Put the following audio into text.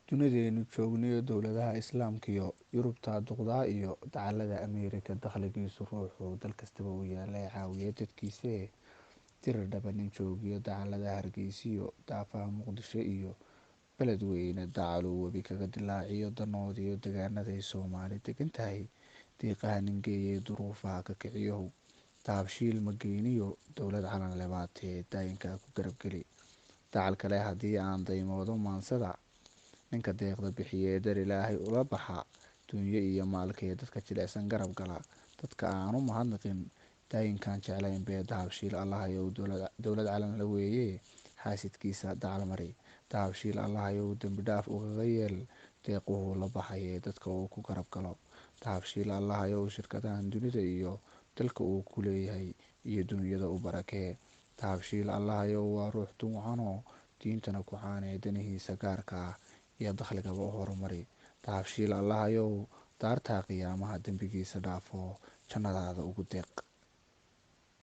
Dunidaynu joogniyo dowladaha Islaamkiyo Yurubta duqdaa iyo dacallada Ameerika, dakhligiisu ruuxuu dal kastaba u yaalla ee caawiya dadkiisee, Dirir dhaba nin joogiyo dacallada Hargeysiyo daafaha Muqdisho iyo Beledweyne, dacaluu webi kaga dilaaciyo danoodiyo degaanaday Soomaali degan tahay, diiqaha nin geeyey duruufaha ka kiciyow, Dahabshiil ma geyniyo dowlad calan lebaatee daayinkaa ku garabgeli. Dacal kale haddii aan daymoodo maansada, ninka deeqda bixiyee dar Ilaahay ula baxa duunyo iyo maalkee, dadka jilicsan garab gala, dadka aanu mahadnaqin daayinkaan jeclayn bee, Dahabshiil Allahayow dowlad calan la weeye, xaasidkiisa dacal mari. Dahabshiil Allahayow dembi dhaaf ugaga yeel deequhuu la baxayee dadka uu ku garab galo. Dahabshiil Allahayow shirkadahan dunida iyo dalka uu ku leeyahay iyo duunyada u barakee. Dahabshiil Allahayow waa ruux dunwacanoo diintana ku caanee, danihiisa gaarka ah iyo dakhligaba u horumari. Dahabshiil Allahayow daartaa qiyaamaha dembigiisa dhaafoo jannadaada ugu deeq.